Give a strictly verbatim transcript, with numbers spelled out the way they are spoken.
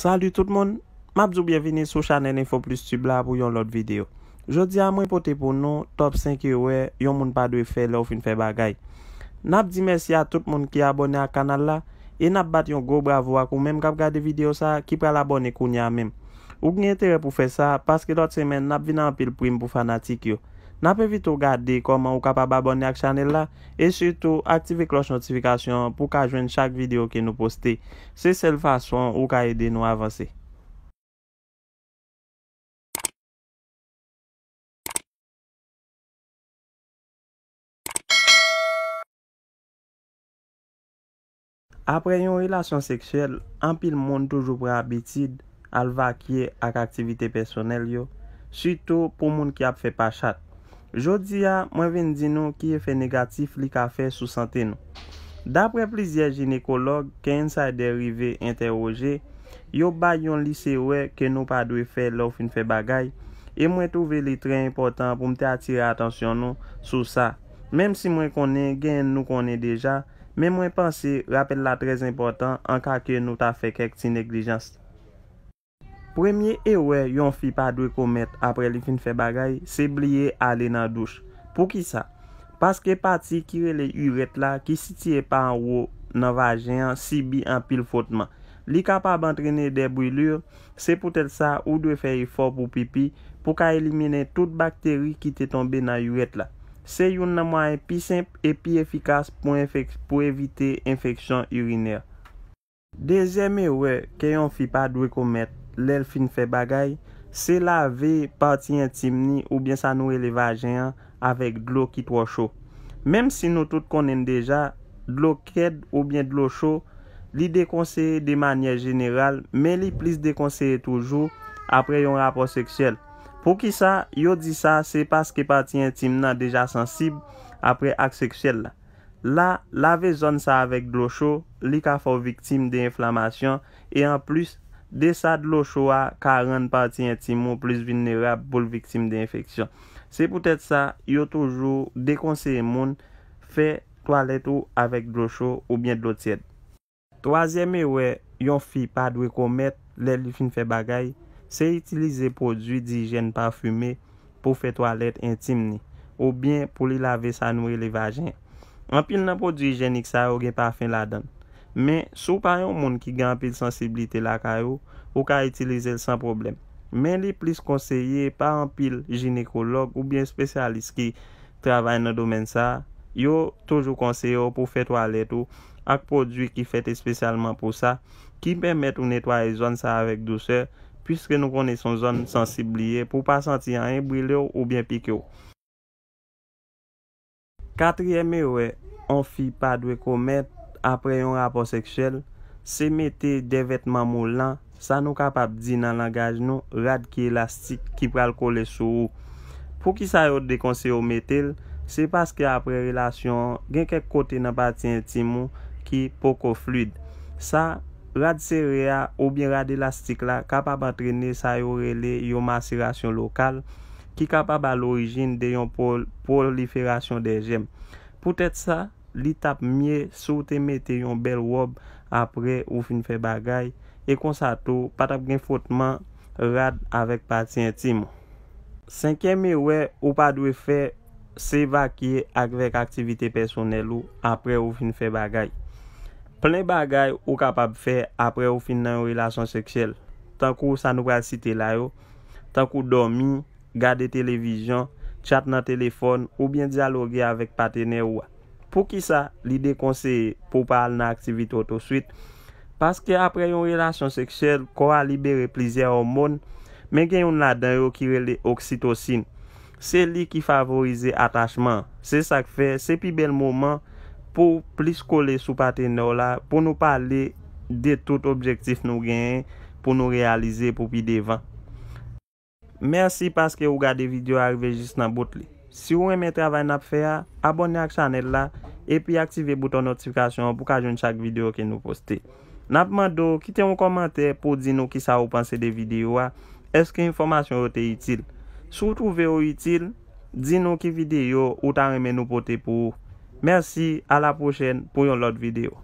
Salut tout moun, m ap di w byenvini sou chanèl Info Plus Tube la pou yon lòt videyo. Jodi a mwen pote pou nou top senk erè yon moun pa dwe fè lè w fin fè bagay. N ap di mèsi a tout moun ki abòne ak kanal la, e n ap bat yon gwo bravo ak ou menm k ap gade videyo sa a ki pral abòne kounye a menm. Ou gen enterè pou fè sa, paske lòt semèn n ap vin ak anpil prim pou fanatik yo. N ap envite w gade kòman ou kapab abòne ak chanèl la, e sitou aktive klòch notifikasyon an pou w ka jwenn chak videyo ke nou poste. Se sèl fason ou ka ede nou avanse. Apre yon relasyon seksyèl, anpil moun toujou pran abitid al vakye ak aktivite pèsonèl yo, sitou pou moun ki ap fè pachat. Jodi a, mwen vin di nou ki efè negatif li ka fè sou sante nou. Dapre plizyè jinekològ ke Insider rive entèwoje, yo bay yon lis erè ke nou pa dwe fè lè w fin fè bagay, e mwen twouve li trè enpòtan pou m te atire atansyon nou sou sa. Menm si mwen konnen genyen nou konnen deja, men mwen panse rapèl la trè enpòtan an ka ke nou ta fè kèk ti neglijans. Premye erè yon fi pa dwe komèt apre li fin fè bagay, se bliye ale nan douch. Poukisa? Paske pati ki rele irèt la, ki sitiye pa anwo nan vajen an, sibi anpil fwotman. Li kapab antrene dè brilure, se poutèt sa ou dwe fè efò pou pipi, pou ka elimine tout bakteri ki te tonbe nan irèt la. Se youn nan mwayen pi senp e pi efikas pou enfek-, pou evite enfeksyon irinè. Dezyèm erè ke yon fi pa dwe komèt lè l fin fè bagay, se lave pati entim ni oubyen sa nou rele vajen an avèk dlo ki twò cho. Menm si nou tout konnen l deja, dlo kèd oubyen dlo cho, li dekonseye de manyè jeneral, men li plis dekonseye toujou apre yon rapò seksyèl. Poukisa yo di sa? Se paske pati entim nan deja sansib apre ak seksyèl la. La, lave zòn sa avèk dlo cho, li ka fè w viktim de enflamasyon, e anplis de sa, dlo cho a ka rann pati entim ou plis vilnerab pou l viktim de enfeksyon. Se poutèt sa, yo toujou dekonseye moun fè twalèt ou avèk dlo cho oubyen dlo tyèd. Twazyèm erè yon fi pa dwe komèt lè li fin fè bagay, se itilize pwodui dijyèn pafime pou fè twalèt entim ni, oubyen pou li lave sa nou rele vajen. Anpil nan pwodui ijyenik sa yo gen pafen ladan l. Men, si w pa yon moun ki gen anpil sansiblite lakay ou, ou ka itilize l san pwoblèm. Men li plis konseye pa anpil jinekològ oubyen espesyalis ki travay nan domèn sa a, yo toujou konseye w pou w fè twalèt ou ak pwodui ki fèt espesyalman pou sa, ki pèmèt ou netwaye zòn sa avèk dousè, piske nou konnen se yon zòn sansib li ye, pou w pa santi anyen brile w oubyen pike w. Katriyèm erè yon fi pa dwe komèt apre yon rapò seksyèl, se mete de vètman moulan, sa nou kapab di nan langaj nou, rad ki elastik ki pral kole sou ou. Poukisa yo dekonseye w mete l? Se paske apre relasyon an, gen kèk kote nan pati entim ou ki poko flid. Sa, rad sere a oubyen rad elastik la kapab antrene sa yo rele yon maserasyon lokal, ki kapab a lorijin de yon pwol-, pwoliferasyon de jèm. Poutèt sa, li t ap mye si w te mete yon bèl wòb apre ou fin fè bagay, e konsa tou, pa t ap gen fwotman rad avèk pati entim ou. Senkyèm erè ou pa dwe fè, se vakye avèk aktivite pèsonèl ou apre ou fin fè bagay. Plen bagay ou kapab fè apre ou fin nan yon relasyon seksyèl, tankou sa nou pral site la yo, tankou dòmi, gade televizyon, tchat nan telefòn, oubyen dyaloge avèk patenè ou a. Poukisa li dekonseye pou w pa al nan aktivite w touswit? Paske apre yon relasyon seksyèl, kò a libere plizyè òmòn, men gen youn ladan yo ki rele oksitosin. Se li ki favorize atachman an. Se sa k fè, se pi bèl moman pou w plis kole sou patenè w la, pou nou pale de tout objektif nou genyen pou nou reyalize pou pi devan. Mèsi paske ou gade videyo a rive jis nan bout li. Si w renmen travay n ap fè a, abòne ak chanèl la, epi aktive bouton notifikasyon an pou w ka jwenn chak videyo ke nou poste. N ap mande w kite yon kòmantè pou w di nou kisa ou panse de videyo a, èske enfòmasyon yo te itil? Si w twouve yo itil, di nou ki videyo ou ta renmen nou pote pou ou. Mèsi, a la pwochèn pou yon lòt videyo.